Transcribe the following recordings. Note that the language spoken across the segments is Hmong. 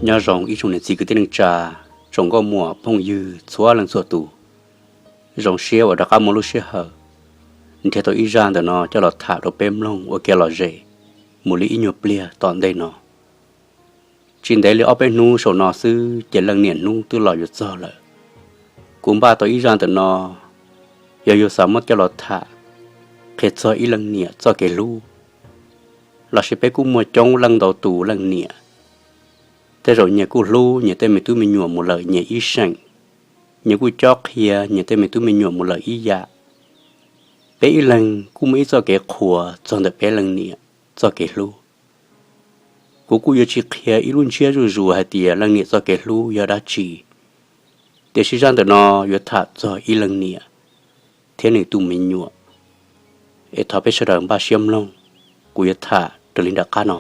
Nyob zoo ib tsoom niam txiv kwv tij neej tsa, tsoom nkauj muam phooj ywg txhua leej txhua tus. Zoo siab uas rov qab muaj lub sij hawm nrhiav tau ib zaj ntawm no coj los tham rau peb mloog ua kev lom zem mus li ib nyuag pliag tom ntej no. Tsis ntev li ob peb hnub saum no xwb ces leej niam hnub twb los yuav txog lawm. Kuv npaj tau ib zaj ntawm no, yog yus xav muab coj los tham, qhia txog ib leej niam txoj kev hlub, lossis peb kuj muaj coob leej ntau tus leej niam. Tej zaum nyias kuj hlub nyias tej me tub me nyuam mus lawm nyias ib seem, nyias kuj cob qhia nyias tej me tub me nyuam mus lawm ib yam. Peb ib leeg kuj muaj ib txoj kev qhuas txog ntawm peb leej niam txoj kev hlub. Kuv kuj yuav tsis qhia ib lub ntsiab zuj zus hais tias leej niam txoj kev hlub yog dab tsi, tiam sis zaj ntawm no yuav tham txog ib leej niam thiab nws tus me nyuam. Es thov peb sawv daws npaj siab mloog, kuv yuav tham raws li nram qab no.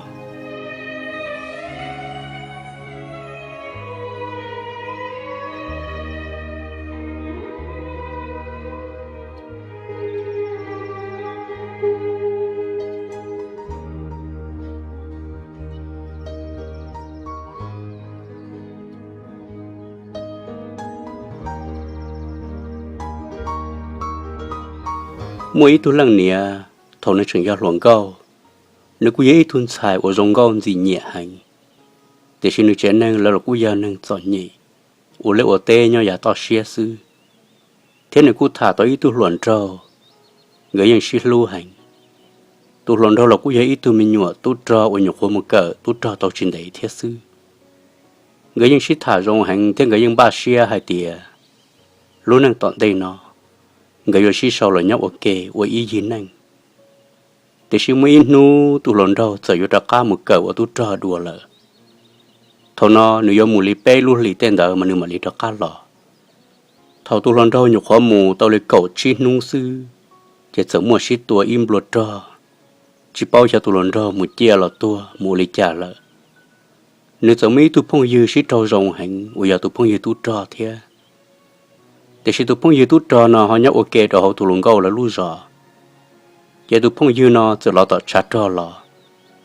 Muaj ib tug leej niam, thaum nws tseem yog hluas nkauj, nws kuj yog ib tug ntxhais uas zoo nkauj ntxim nyiam heev, tiam sis nws tsev neeg lawv los kuj yog neeg txom nyem, ua liaj ua teb nyob yav toj siab xwb. Thiab nws kuj tham tau ib tug hluas nraug, nkawd yeej sib hlub heev. Tus hluas nraug los kuj yog ib tug me nyuam tub rog uas nyuam qhuav mus kawm tub rog tau tsis ntev thiab xwb. Nkawd yeej sib tham zoo heev thiab nkawd yeej npaj siab hais tias lub neej tom ntej no nkawd yuav sib sau los nyob ua ke ua ib yig neej. Tiam sis muaj ib hnub tus hluas nraug txawm yuav rov qab mus kawm ua tub rog dua lawm. Thaum no nws yuav mus li peb lub hlis tej ntawd mas nws mam li rov qab los. Thaum tus hluas nraug nyuam qhuav mus tau li kaum tsib hnub xwb, ces txawm muaj sib tua ib nplua rog, tsis paub xyov tus hluas nraug mus ciaj los tuag mus ua li cas lawm. Nws txawm muaj ib tug phooj ywg sib raug zoo heev uas yog tus phooj ywg tub rog thiab. Tiam sis tus phooj ywg tub rog no ho nyob ua ke rau hauv tus hluas nkauj lawv lub zos. Ces tus phooj ywg no txawm los tom tshav rog los,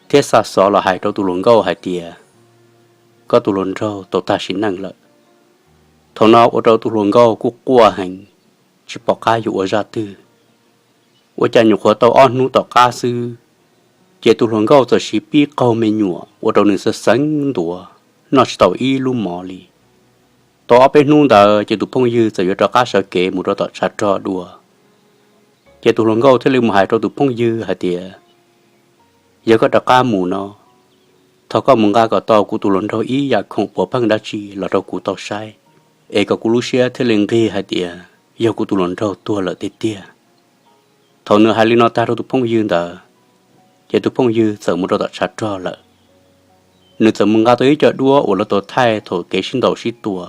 thiab xa xov los hais rau tus hluas nkauj hais tias, koj tus hluas nraug tau tag sim neej lawm. Thaum no ua rau tus hluas nkauj kuj quaj heev, tsis pom qab yuav ua zaj twg. Ua cas nyuam qhuav tau ob hnub tom qab xwb, ces tus hluas nkauj txawm siv pib qaug me nyuam ua rau nws xeev xeev ntuav, noj tsis tau ib lub mov li. Tau ob peb hnub ntawd ces tus phooj ywg txawm yuav rov qab sawv kev mus rau tom tshav rog dua. Ces tus hluas nkauj thiaj li mus hais rau tus phooj ywg hais tias, yog koj rov qab mus no, thov koj mus nqa kom tau kuv tus hluas nraug ib yam khoom puav pheej dab tsi los rau kuv tau saib, es kom kuv lub siab thiaj li nqig hais tias yog kuv tus hluas nraug tuag lawm tiag tiag. Thaum nws hais li no tag rau tus phooj ywg ntawd, ces tus phooj ywg txawm mus rau tom tshav rog lawm. Nws txawm mus nqa tau ib co duab uas lawv tau thaij thaum kev sib ntaus sib tua,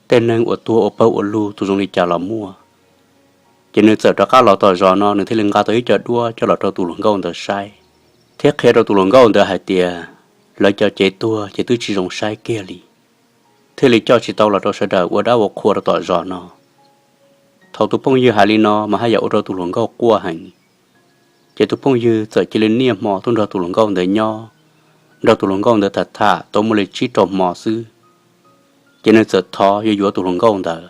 tej neeg uas tuag ua pawg ua lug tus zoo li cas los muaj. Ces nws txawm rov qab los tom zos no nws thiaj li nqa tau ib co duab coj los rau tus hluas nkauj ntawd saib, thiab qhia rau tus hluas nkauj ntawd hais tias, lawv cov cev tuag ces twb tsis zoo saib kiag li, thiaj li coj tsis tau los rau sawv daws ua dab ua qhua rau tom zos no. Thaum tus phooj ywg hais li no mas haj yam ua rau tus hluas nkauj quaj heev. Ces tus phooj ywg txawm cia li niaj hmo tuaj nrog tus hluas nkauj ntawd nyob, nrog tus hluas nkauj ntawd tham tham tau muaj li tsib rau hmo xwb, ces nws txawm thov yuav yuav tus hluas nkauj ntawd.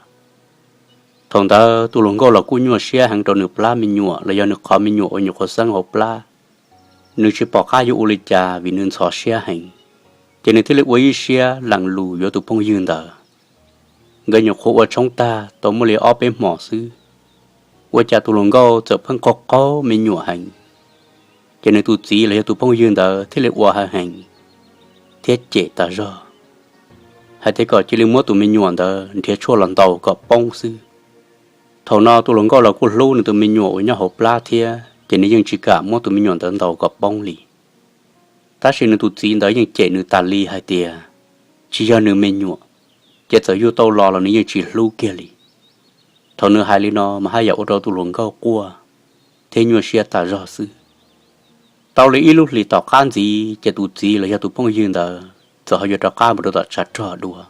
Thaum ntawd tus hluas nkauj los kuj nyuaj siab heev rau nws plab me nyuam los yog nws qhov me nyuam uas nyuam qhuav xeeb hauv plab. Nws tsis pom qab yuav ua li cas vim nws ntxhov siab heev, ces nws thiaj li ua ib siab lees lus yuav tus phooj ywg ntawd. Nkawd nyuam qhuav ua tshoob tag tau muaj li ob peb hmos xwb, ua cas tus hluas nkauj txawm pheej qaug qaug me nyuam heev. Ces nws tus txiv los yog tus phooj ywg ntawd thiaj li ua hawv heev thiab cem tas zog hais tias kom cia li muab tus me nyuam ntawd nrhiav tshuaj los ntaus kom poob xwb. Thaum no tus hluas nkauj los kuj hlub nws tus me nyuam uas nyob hauv plab thiab, ces nws yeej tsis kam muab tus me nyuam ntawd ntaus kom poob li. Tab sis nws tus txiv ntawd yeej cem nws tas li hais tias, tsis yog nws me nyuam, ces txawm yug tau los los nws yeej tsis hlub kiag li. Thaum nws hais li no mas haj yam ua rau tus hluas nkauj quaj thiab nyuaj siab tas zog xwb. Tau li ib lub hlis tom qab ntxiv ces tus txiv los yog tus phooj ywg ntawd txawm ho yuav rov qab mus rau tom tshav rog dua.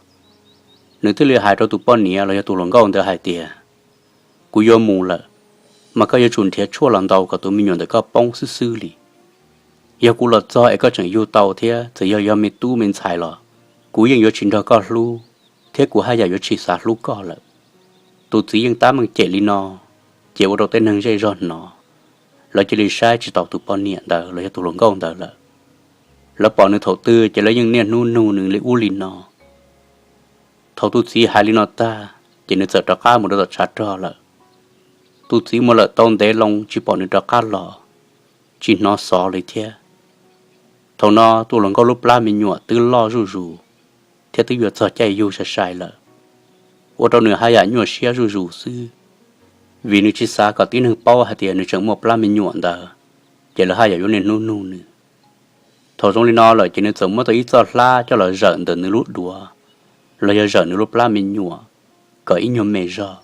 Nws thiaj li hais rau tus poj niam los yog tus hluas nkauj ntawd hais tias, kuv yuav mus lawm, mas koj yuav tsum nrhiav tshuaj los ntaus kom tus me nyuam ntawm koj poob xwb xwb li. Yog kuv los txog es koj tseem yug tau thiab txawm yog yog me tub me ntxhais los kuv yeej yuav tsis nrog koj hlub, thiab kuv haj yam yuav tsis xav hlub koj lawm. Tus txiv yeej tab meeg cem li no, ces ua rau tej neeg zej zog hnov, lawv cia li saib tsis taus tus poj niam ntawd los yog tus hluas nkauj ntawd lawm. Lawv pom nws thaum twg ces lawv yeej niaj hnub nug nws li ub li no. Thaum tus txiv hais li no tag, ces nws txawm rov qab mus rau tom tshav rog lawm. Tus txiv mus lawm tau ntev loo tsis pom nws rov qab los, tsis hnov xov li thiab. Thaum no tus hluas nkauj lub plab me nyuam twb loj zuj zus, thiab twb yuav txog caij yug sai sai lawm, ua rau nws haj yam nyuaj siab zuj zus xwb, vim nws tsis xav kom tib neeg paub hais tias nws tseem muaj plab me nyuam ntawd, ces lawv haj yam yuav niaj hnub nug nws. Thaum zoo li no lawm ces nws txawm muab tau ib txoj hlab coj los zawm ntawm nws lub duav, los yog zawm nws lub plab me nyuam, kom ib nyuag me zog,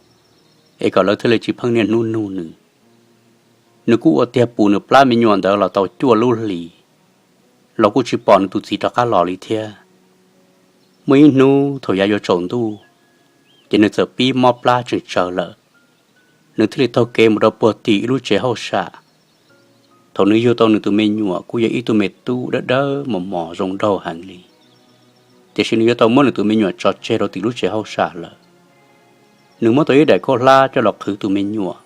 es kom lawv thiaj li tsis pheej niaj hnub nug nws. Nws kuj ua tiag pus nws plab me nyuam ntawd los tau cuaj lub hlis, los kuj tsis pom nws tus txiv rov qab los li thiab. Muaj ib hnub thaum yav yuav tsaus ntuj, ces nws txawm pib mob plab tseem tsawv lawm. Nws thiaj li taug kev mus rau puag tim ib lub tsev hauj sam. Thaum nws yug tau nws tus me nyuam kuj yog ib tug me tub dawb dawb mos mos zoo nraug heev li, tiam sis nws yuav tau muab nws tus me nyuam tso tseg rau tim lub tsev hauj sam lawm. Nws muab tau ib daim khaub hlab coj los qhwv tus me nyuam,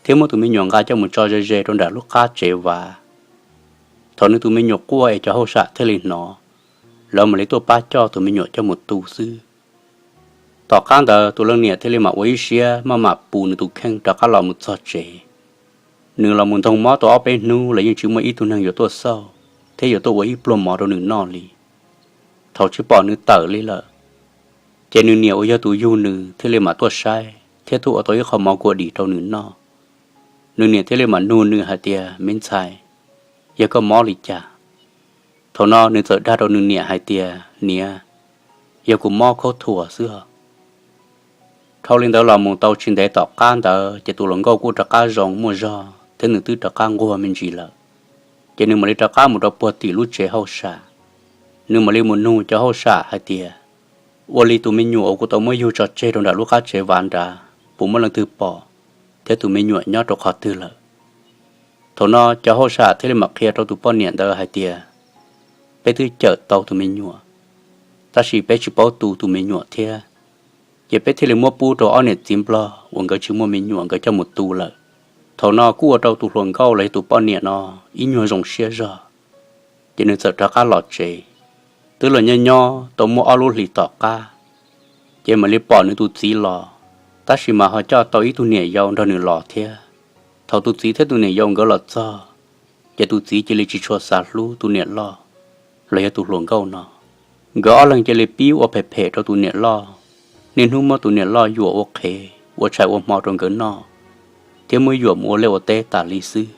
thiab muab tus me nyuam nqa coj mus tso ze ze rau nram lub qab tsev vav. Thaum nws tus me nyuam quaj es cov hauj sam thiaj li hnov, lawv mam li tuaj pab coj tus me nyuam coj mus tu xwb. Tom qab ntawd tus leej niam thiaj li mam ua ib siab maj mam pus nws tus kheej rov qab los mus txog tsev. Nws los mus ntoog mob tau ob peb hnub los yeej tsis muaj ib tug neeg yuav tuaj xauj thiab yuav tuaj ua ib pluag mov rau nws noj li. Thaum tsis pom nws tawm li lawm, ces nws niam uas yog tus yug nws thiaj li mam tuaj saib thiab tuaj ua tau ib qho mov kua dis rau nws noj. Nws niam thiaj li mam nug nws hais tias, Me ntxhais, yog koj mob li cas? Thaum no nws txawm dag rau nws niam hais tias, Niam, yog kuv mob khaub thuas xwb os. Dhau li ntawd los mus tau tsis ntev tom qab ntawd ces tus hluas nkauj kuj rov qab zoo muaj zog thiab nws twb rov qab nquag me ntsis lawm. Ces nws mam li rov qab mus rau puag tim lub tsev hauj sam. Nws mam li mus nug cov hauj sam hais tias, Ua li tus me nyuam uas kuv tau muab yug tso tseg rau nram lub qab tsev vav nrad puas muaj leej twg pom, thiab tus me nyuam nyob rau qhov twg lawm? Thaum no cov hauj sam thiaj li mam qhia rau tus poj niam ntawd hais tias, Peb twb cawm tau tus me nyuam, tab sis peb tsis paub tu tus me nyuam thiab, ces peb thiaj li muab pub rau ob niam txiv nplog uas nkawd tsis muaj me nyuam nkawd coj mus tu lawm. Thaum no kuj ua rau tus hluas nkauj los yog tus poj niam no ib nyuag zoo siab zog, ces nws txawm rov qab los tsev. Twb los nyob nyob tau muaj ob lub hlis tom qab, ces mam li pom nws tus txiv los, tab sis mas ho coj tau ib tug niam yau nrog nws los thiab. Thaum tus txiv thiab tus niam yau nkawd los txog, ces tus txiv cia li tsis tshua xav hlub tus niam loj los yog tus hluas nkauj no. Nkawd ob leeg cia li pib ua phem phem rau tus niam loj, niaj hnub muab tus niam loj yuam ua qhev ua tshais ua hmo rau nkawd noj, thiab muab yuam mus ua liaj ua teb tas li xwb,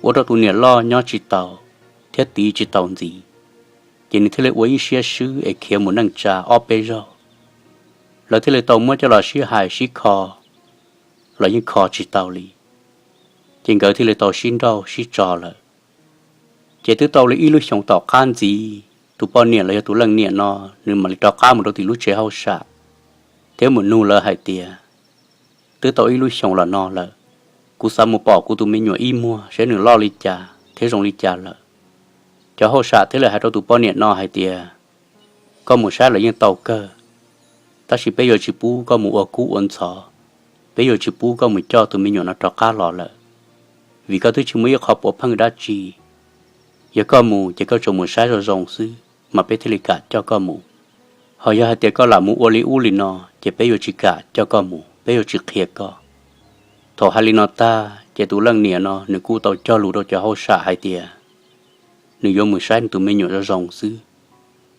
ua rau tus niam loj nyob tsis tau thiab tiv tsis tau ntxiv. Ces nws thiaj li ua ib siab swb es khiav mus neej tsa ob peb zaug. Lawv thiaj li tau muab coj los sib hais sib kho los yeej kho tsis tau li, ces nkawd thiaj li tau sib nrauj sib tso lawm. Ces twb tau li ib lub xyoos tom qab ntxiv, tus poj niam los yog tus leej niam no, nws mam li rov qab mus rau tim lub tsev hauj sam thiab mus nug lawv hais tias, Twb tau ib lub xyoos los no lawm, kuv xav mus pom kuv tus me nyuam ib muag saib nws loj li cas thiab zoo li cas lawm. Cov hauj sam thiaj li hais rau tus poj niam no hais tias, Koj mus saib los yeej tau kawg, tab sis peb yuav tsis pub koj mus ua kub ua ntxhov, peb yuav tsis pub koj mus coj tus me nyuam no rov qab los lawm, vim koj twb tsis muaj ib qho puav pheej dab tsi. Yog koj mus ces koj tsuas mus saib zoo zoo xwb mas peb thiaj li kam coj koj mus. Ho yog hais tias koj lam mus ua li ub li no, ces peb yuav tsis kam coj koj mus, peb yuav tsis qhia koj. Thaum hais li no tag ces tus leej niam no nws kuj tau cog lus rau cov hauj sam hais tias nws yuav mus saib nws tus me nyuam zoo zoo xwb,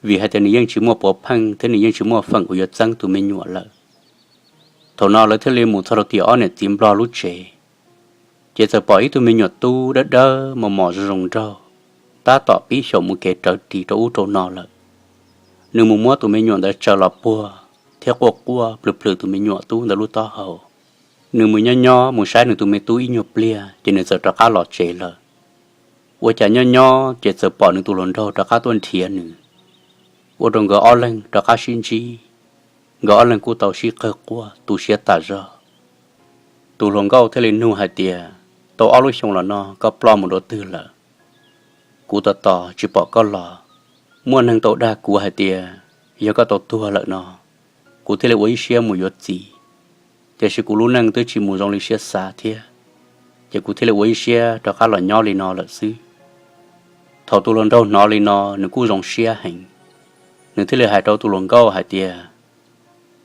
vim hais tias nws yeej tsis muaj puav pheej thiab nws yeej tsis muaj feem uas yuav txeeb tus me nyuam lawm. Thaum no lawv thiaj li mus txog rau tim ob niam txiv nplog lub tsev, ces txawm pom ib tug me nyuam tub dawb dawb mos mos zoo zoo nraug, tab tom pib xyaum mus kev rawv ris rau ub rau no lawm. Nws mus muab tus me nyuam ntawd tsaws los puag thiab quaj quaj plhws plhws tus me nyuam tub ntawd lub taub hau. Nws mus nyob nyob mus saib nws tus me tub ib nyuag pliag ces nws txawm rov qab los tsev lawm. Ua cas nyob nyob ces txawm pom nws tus hluas nraug rov qab tuaj nrhiav nws, ua rau nkawd ob leeg rov qab sib ntsib. Nkawd ob leeg kuj tau sib qawg quaj tu siab tas zog. Tus hluas nkauj thiaj li nug hais tias, Tau ob lub xyoo los no koj ploj mus dua twg lawm? Kuv tos tos tsis pom koj los, Muaj neeg tau dag kuv hais tias yog koj tau tuag lawm no, kuv thiaj li ua ib siab mus yuav txiv. Tiam sis kuv lub neej twb tsis mus zoo li siab xav thiab, ces kuv thiaj li ua ib siab rov qab los nyob li no lawm xwb. Thaum tus hluas nraug hnov li no, nws kuj zoo siab heev. Nws thiaj li hais rau tus hluas nkauj hais tias,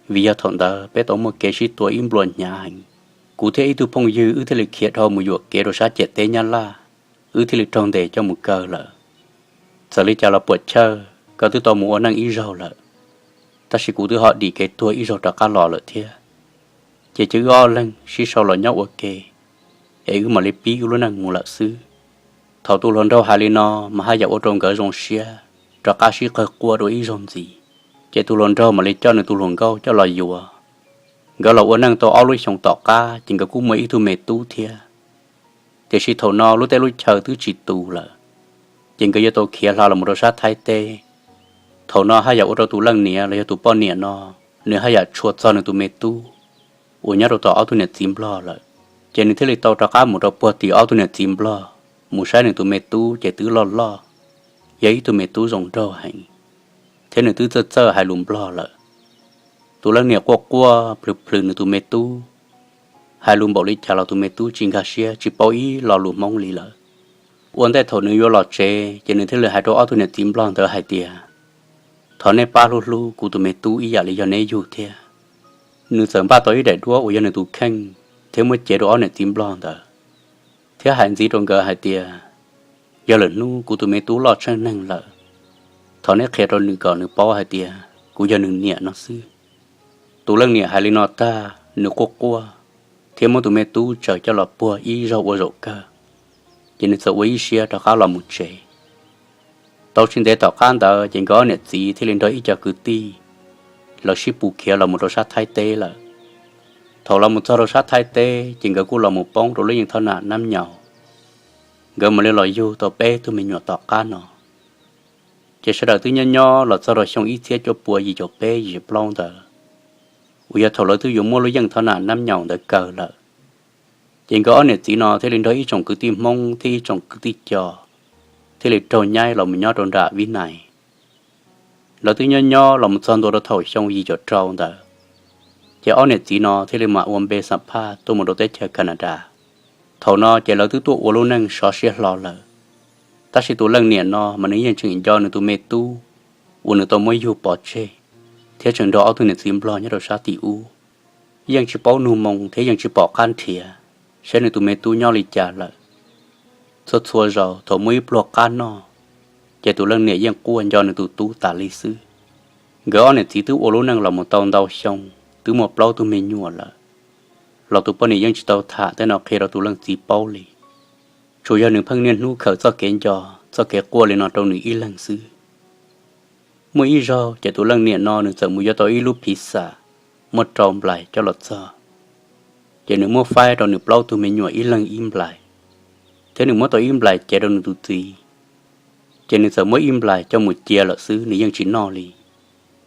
vim yog thaum ntawd peb tau muaj kev sib tua ib nplua hnyav heev, kuv thiab ib tug phooj ywg wb thiaj li khiav dhau mus yuam kev rau sab ciam teb Nyab Laj, wb thiaj li raug ntes coj mus kaw lawm. Txawm li cas los puam chawj, koj twb tau mus ua neej ib zaug lawm, tab sis kuv twb ho dim kev tuag ib zaug rov qab los lawm thiab. Ces cia wb ob leeg sib sau los nyob ua ke, es wb mam li pib wb lub neej mus lawm xwb. Thaum tus hluas nraug hais li no, mas haj yam ua rau nkawd zoo siab, rov qab sib qawg quaj dua ib zaug ntxiv. Ces tus hluas nraug mam li coj nws tus hluas nkauj coj los yuav. Nkawd los ua neej tau ob lub xyoos tom qab ces nkawd kuj muaj ib tug me tub thiab. Tiam sis thaum no lub teb lub chaw twb tsis tus lawm, ces nkawd yuav tau khiav hla los mus rau sab Thaib teb. Thaum no haj yam ua rau tus leej niam los yog tus poj niam no, nws haj yam tshua txog nws tus me tub uas nyob rau tom ob tug niam txiv nplog lawm. Ces nws thiaj li tau rov qab mus rau puag tim ob tug niam txiv nplog, mus saib nws tus me tub ces twb loj loj, yog ib tug me tub zoo nraug heev, thiab nws twb txawj txawj hais lus nplog lawm. Tus leej niam quaj quaj plhws plhws nws tus me tub, hais lus npaum li cas los tus me tub tsis nkag siab tsis paub ib lo lus Hmoob li lawm. Ua ntej thaum nws yuav los tsev ces nws thiaj li hais rau ob tug niam txiv nplog ntawd hais tias, thov nej pab hlub hlub kuv tus me tub ib yam li yog neb yug thiab. Nws txawm npaj tau ib daim duab uas yog nws tus kheej thiab muab cev rau ob niam txiv nplog ntawd, thiab hais ntxiv rau nkawd hais tias, yog lwm hnub kuv tus me tub loj tsheej neeg lawm, thov neb qhia rau nws kom nws paub hais tias kuv yog nws niam no xwb. Tus leej niam hais li no tag nws quaj quaj, thiab muab tus me tub tsaws coj los puag ib zaug ua zaum kawg, ces nws txawm ua ib siab rov qab los mus tsev. Tau tsis ntev tom qab ntawd ces nkawd ob niam txiv thiaj li nrog ib co kwv tij lawv sib pus khiav los mus rau sab Thaib teb lawm. Thaum los mus txog rau sab Thaib teb ces nkawd kuj los mus poob rau lub yeej thoj nam Nab Nyaus. Nkawd mam li los yug tau peb tug me nyuam tom qab no. Ces sawv daws twb nyob nyob los txog rau xyoo ib txhiab cuaj pua yim caum peb yim caum plaub ntawd, uas yog thaum lawv twb yuav muab lub yeej thoj nam Nab Nyaus ntawd kaw lawm. Ces nkawd ob niam txiv no thiaj li nrog ib tsoom kwv tij Hmoob thiab ib tsoom kwv tij Co thiaj li raug nyaib los mus nyob rau nram Vib Nais. Lawv twb nyob nyob los mus txog ntua rau thaum xyoo yim caum rau ntawd, ces ob niam txiv no thiaj li mam ua npe xam phaj tuaj mus rau teb chaws Canada. Thaum no ces lawv twb tuaj ua lub neej sov siab hlo lawm, tab sis tus leej niam no mas nws yeej tseem nco nws tus me tub uas nws tau muab yug pov tseg, thiab tseem nrog ob tug niam txiv nplog nyob rau sab tim ub. Yeej tsis paub nug moo thiab yeej tsis pom qab nrhiav saib nws tus me tub nyob li cas lawm. Txhua txhua zaus thaum muaj ib pluag qab noj, ces tus leej niam yeej quaj nco nws tus tub tas li xwb. Nkawd ob niam txiv twb ua lub neej los mus tau ntau xyoo, twb muaj plaub tug me nyuam lawm, los tus poj niam yeej tsis tau tham tej no qhia rau tus leej txiv paub li. Tsuas yog nws pheej niaj hnub khaws txoj kev nco, txoj kev quaj li no rau nws ib leeg xwb. Muaj ib zaug ces tus leej niam no nws txawm mus yuav tau ib lub phiv xam muaj rau nplais coj los txog, ces nws muab faib rau nws plaub tug me nyuam ib leeg ib nplais, thiab nws muab tau ib nplais cev rau nws tus txiv, ces nws txawm muab ib nplais coj mus cia lawm xwb, nws yeej tsis noj li.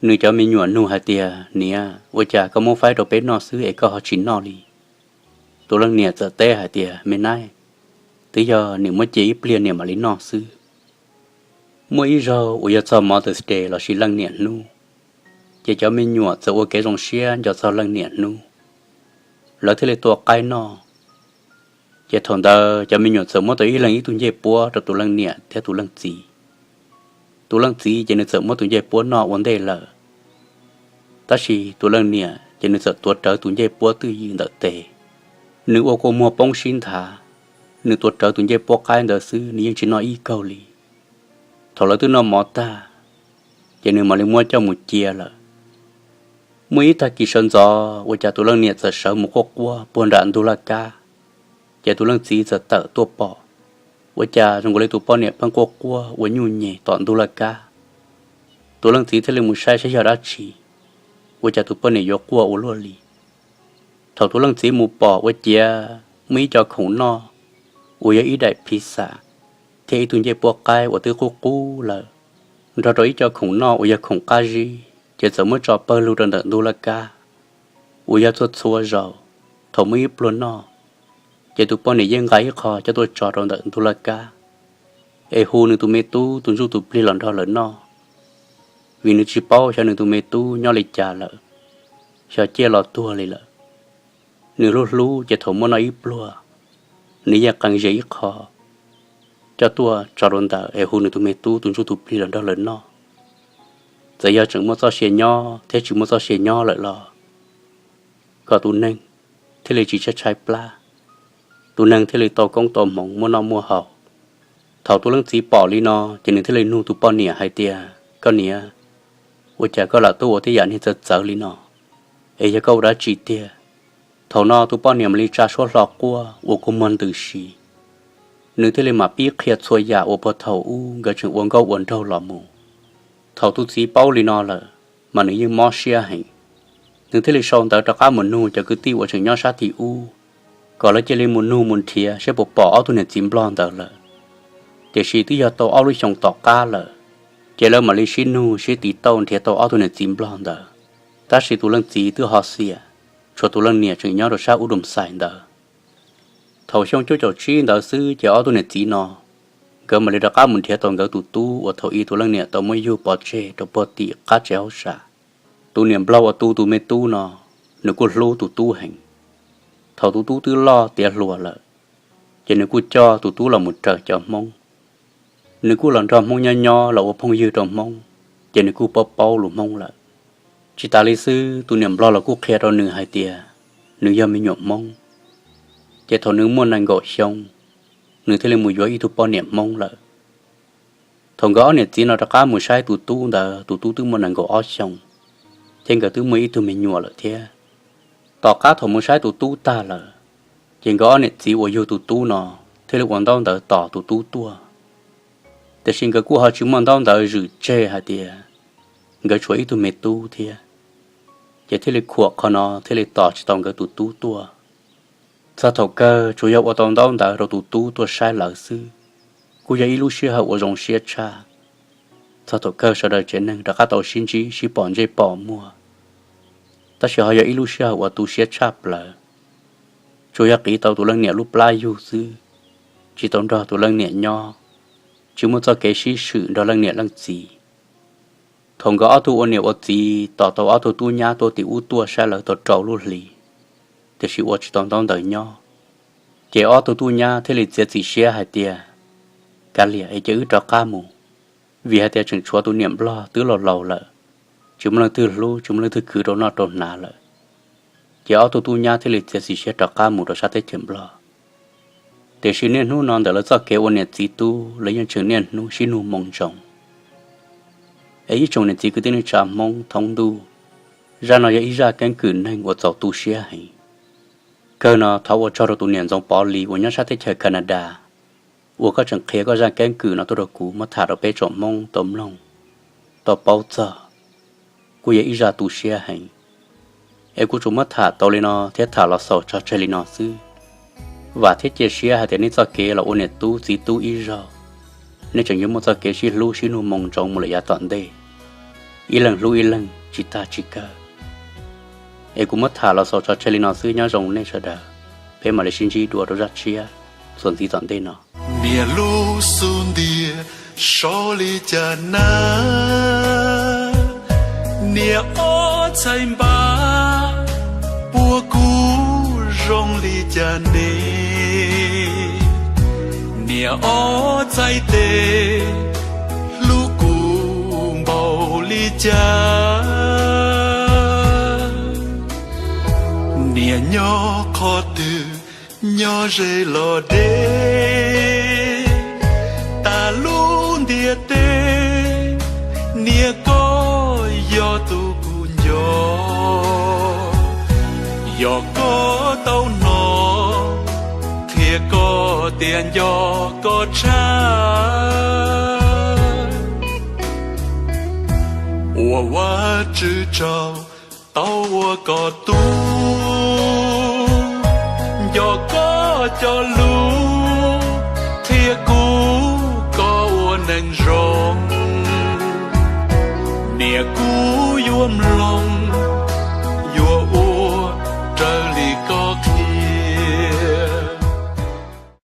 Nws cov me nyuam nug hais tias, niam, ua cas koj muab faib rau peb noj xwb es koj ho tsis noj li? Tus leej niam txawm teb hais tias, me naib, twb yog niam muab cia ib pliag niam mam li noj xwb. Muaj ib zaug uas yog txog Mother's Day lossis leej niam hnub, ces cov me nyuam txawm ua kev zoo siab nco txog leej niam hnub, lawv thiaj li tua qaib noj. Ces thaum ntawd cov me nyuam txawm muab tau ib leeg ib tug ncej puab rau tus leej niam thiab tus leej txiv. Tus leej txiv ces nws txawm muab tus ncej puab noj ua ntej lawm, tab sis tus leej niam ces nws txawm tuav rawv tus ncej puab twj ywm ntawm tes. Nws ua kua muag poob sib nthav, nws tuav rawv tus ncej puab qaib ntawd xwb, nws yeej tsis noj ib kaug li. Thaum lawv twb noj mov tag, ces nws mam li muab coj mus cia lawm. Muaj ib tag kis sawv ntxov ua cas tus leej niam txawm sawv mus quaj quaj puag nram ntug laj kab, ces tus leej txiv txawm tawm tuaj pom, ua cas zoo nkaus li tus poj niam pheej quaj quaj ua nyuj nyem tom ntug laj kab. Tus leej txiv thiaj li mus saib saib yog dab tsi, ua cas tus poj niam yuav quaj ua luaj li. Thaum tus leej txiv mus pom ua ciav muaj ib co khoom noj uas yog ib daim phiv xam thiab ib tug ncej puab qaib uas twb qub qub lawm, nrog rau ib co khoom noj uas yog khoom qab zib, ces txawm muab tso pawg lug rau ntawm ntug laj kab uas yog txhua txhua zaus thaum muaj ib pluag noj, ces tus poj niam yeej nqa ib qho coj tuaj tso rau ntawm ntug laj kab, es hu nws tus me tub tus ntsuj tus plig los nrog lawv noj. vim nws tsis paub xyov nws tus me tub nyob li cas lawm, xyov ciaj los tuag li lawm. Nws hlub hlub ces thaum muaj noj ib pluag, nws yeej qee zes ib qho coj tuaj tso rau ntawm es hu nws tus me tub tus ntsuj tus plig los nrog lawv noj. Txawm yog tseem muaj txoj sia nyob thiab tsis muaj txoj sia nyob lawm los kom tus neeg thiaj li tsis tshaib tshaib plab, tus neeg thiaj li tau koob tau hmoov muaj noj muaj haus. Thaum tus leej txiv pom li no ces nws thiaj li nug tus poj niam hais tias, Koj niam, ua cas koj lam tuaj ua tej yam niag txawv txawv li no? Es yog koj ua dab tsi tiag? Thaum no tus poj niam mam li tsa suab hlo quaj ua kua muag ntws si. Nws thiaj li mam pib qhia txhua yam uas puag thaum ub nkawd tseem ua nkauj ua nraug los mus. Thaum tus txiv paub li no lawm, mas nws yeej mob siab heev. Nws thiaj li sau ntawv rov qab mus nug cov kwv tij uas tseem nyob sab tim ub, kom lawv cia li mus nug mus nrhiav saib puas pom ob tug niam txiv nplog ntawd lawm. Tiam sis twb yog tau ob lub xyoos tom qab lawm, ces lawv mam li sib nug sib tiv tauj nrhiav tau ob tug niam txiv nplog ntawd. Tab sis tus leej txiv twb ho xiam, tshuav tus leej niam tseem nyob rau sab ub Doo Xais ntawd. Thaum xyoo cuaj caum tsib ntawd xwb ces ob tug niam txiv no, nkawd mam li rov qab mus nrhiav tau nkawd tus tub uas thaum ub tus leej niam tau muab yug pov tseg rau puag tim qab tsev hauj sam. Tus niam nplog uas tu tus me tub no, nws kuj hlub tus tub heev. Thaum tus tub twb loj tiav hluas lawm, ces nws kuj coj tus tub los mus raws cov Hmoob. Nws kuj los nrog Hmoob nyob nyob los ua phooj ywg rau Hmoob, ces nws kuj paub paub lus Hmoob lawm. Tsis tas li xwb, tus niam nplog los kuj qhia rau nws hais tias nws yog me nyuam Hmoob. Ces thaum nws muaj nees nkaum xyoo, nws thiaj li mus yuav ib tug poj niam Hmoob lawm. Thaum nkawd ob niam txiv no rov qab mus saib tus tub ntawd, tus tub twb muaj nees nkaum ob xyoo, thiab nkawd twb muaj ib tug me nyuam lawm thiab. Tom qab thaum mus saib tus tub tag lawm, ces nkawd ob niam txiv uas yug tus tub no thiaj li ua ntaub ntawv tos tus tub tuaj. Tiam sis nkawd kuj ho tsis muaj ntaub ntawv zwm tseg hais tias nkawd tshuav ib tug me tub thiab, ces thiaj li khuam qhov no thiaj li tos tsis tau nkawd tus tub tuaj. Txog thaum kawg tsuas yog ua tau ntaub ntawv rau tus tub tuaj saib lawv xwb, kuj yog ib lub sij hawm uas zoo siab tshaj. Txog thaum kawg sawv daws tsev neeg rov qab tau sib ntsib sib pom ntsej pom muag, tab sis ho yog ib lub sij hawm uas tu siab tshaj plaws. Tsuas yog qiv tau tus leej niam lub plab yug xwb, tsis tau nrog tus leej niam nyob, tsis muaj txoj kev sib swm nrog leej niam leej txiv. Thaum nkawd ob tug ua niam ua txiv tos tau ob tug tub nyab tuaj tim ub tuaj saib lawv tau rau lub hlis, tiam sis ua tsis tau ntaub ntawv nyob, ces ob tug tub nyab thiaj li txiav txim siab hais tias, Kav liam es cia wb rov qab mus, vim hais tias tseem tshuav tus niam nplog twb laus laus lawm, tsis muaj leej twg hlub tsis muaj leej twg khwv rau noj rau hnav lawm. Ces ob tug tub nyab thiaj li txiav txim siab rov qab mus rau sab teb chaws nplog. Tiam sis niaj hnub no ntawm lawv txoj kev ua niam txiv tub lawv yeej tseem niaj hnub sib nug moo ntsoov. Es ib tsoom niam txiv kwv tij neej tsa Hmoob thoob ntuj, zaj no yog ib zaj keeb kwm neeg uas txaus tu siab heev. Kawg no thov ua tsaug rau tus niam Ntxoov Pov Lis uas nyob sab teb chaws Canada, uas koj tseem qhia koj zaj keeb kwm no tuaj rau kuv muab tham rau peb tsoom Hmoob tau mloog, tau paub txog. Kuj yog ib zaj tu siab heev, es kuv tsuas muab tham tau li no thiab tham los xaus tso tseg li no xwb. Vam thiab cia siab hais tias nej txoj kev los ua niam tub txiv tub ib zaug, nej tseem yuav muaj txoj kev sib hlub sib nug moo ntsoov mus lawm yav tom ntej, ib leeg hlub ib leeg tsis tag tsis kawg. Es kuv muab tham los xaus tso tseg li no xwb, nyob zoo nej sawv daws, peb mam li sib ntsib dua rau zaj tshiab txuas ntxiv tom ntej no. Niam lub xub ntiag so li cas na, niam ob txhais npab puag kuv zoo li cas ne, niam ob txhais tes hlub kuv npaum li cas, niam nyob qhov twg nyob ze los deb, tas lub ntiaj teb, niam koj yog tus kuv nco, yog koj tau hnov, qhia koj tias nco koj tshaj, ua Vajtswv tsaug tau ua koj tub, nco koj cov lus, qhia kuv koj ua neeg zoo.